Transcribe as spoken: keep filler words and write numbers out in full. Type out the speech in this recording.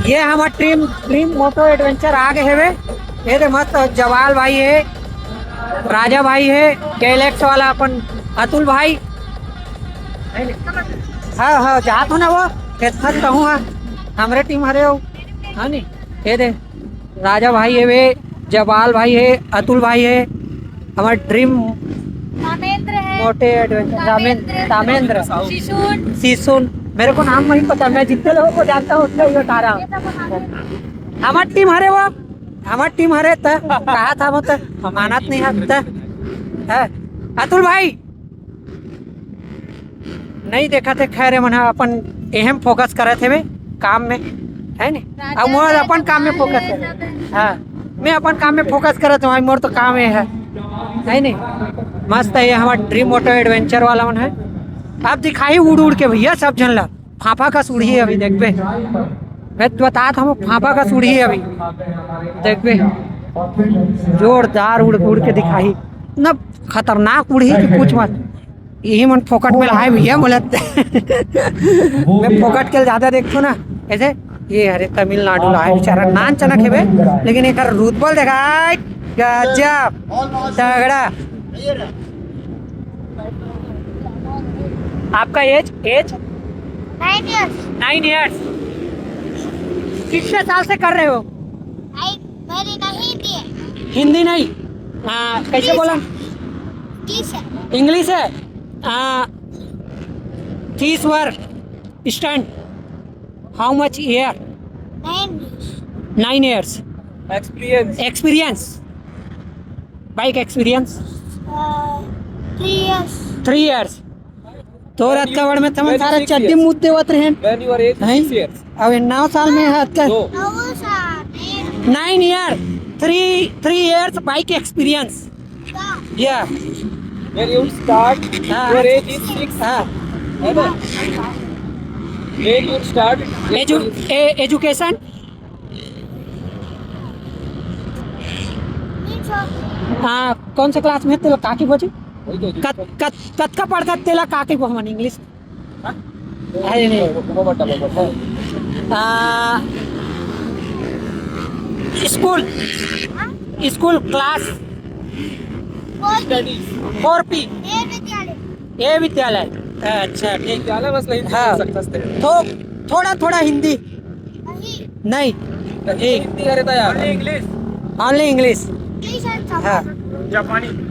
ये हमर team, team मोटो adventure आ गे हेवे। ये दे मस्त जवाल भाई हे, राजा भाई हे, गैलेक्स वाला अपन अतुल भाई। हाँ, हाँ, जात हो ना वो, खेत खत कहूँ हाँ, हमरे टीम हरे हो, हाँ नी? ये दे, राजा भाई हेवे, जवाल भाई हे, अतुल भाई हे, हमर टीम तामेंद्र है। मोटे एडवेंचर, तामेंद्र। तामेंद्र, तामेंद्र। शिशुन। शिशुन, मेरे को नाम नहीं पता, मैं जितने लोगों को जानता हूँ उतने ही बता रहा हूँ। हमर टीम हरे वो, हमर टीम हरे त कहा था वो त मानत नहीं है त। है। अतुल भाई, नहीं देखा थे, खैर, मन अपन एहम फोकस करत हेवे काम में, है नी? अब मोर अपन काम में फोकस है। हाँ, मैं अपन काम में फोकस करत हूँ, मोर तो काम ये है, है नी? मस्त है ये हमर टीम मोटो एडवेंचर वाला मन है। अब दिखाही उड़ उड़ के भैया सब झन ला, फाफा कस उड़ही अभी देखबे। मैं तो बतात हूँ, फाफा कस उड़ही अभी देखबे, जोरदार उड़ उड़ के दिखाही, इतना खतरनाक उड़ही कि पूछ मत। यही मन फोकट में लाए भैया बोलत। मैं फोकट के ज्यादा देखथो ना ऐसे। ये हरे तमिलनाडु ला है बेचारा, नान चना खेबे, लेकिन एक रुतबल देखा है, गजब तगड़ा। आपका age, age? Nine years. Nine years. कितने साल से कर रहे हो? आई, मेरी नहीं हिंदी है। हिंदी नहीं? आ, कैसे बोला? इंग्लिश है। इंग्लिश है। आ, तीस वर्ष। Stand. How much year? Nine. Nine years. Experience. Experience. Bike experience. Uh, three years. Three years. तो रात का बड़ में तमन सारा चड्डी मुद्दे वत रहे हैं। When you are age हैं? Six years. अब ये नौ साल में है आपका। No. Nine year, three, three years bike experience. Yeah. When you start, हाँ। Your age is six. हाँ। है ना? When you start, एजु-, A-, education? हाँ, कौन से क्लास में तेला काकी बोची? वही तो। कत-, कत-, कतका पढ़ता तेला काकी को हमन इंग्लिश? अरे नहीं। वो बटा, वो बटा। आ, school, school class. Studies. Four P. ए विद्यालय। ए विद्यालय। अच्छा, ठीक। विद्यालय बस नहीं हाँ। बोल सकता। थो-, थोड़ा, थोड़ा हिंदी। नहीं। नहीं। हिंदी अरे था यार। Only English. Only English. English and हाँ। Japanese.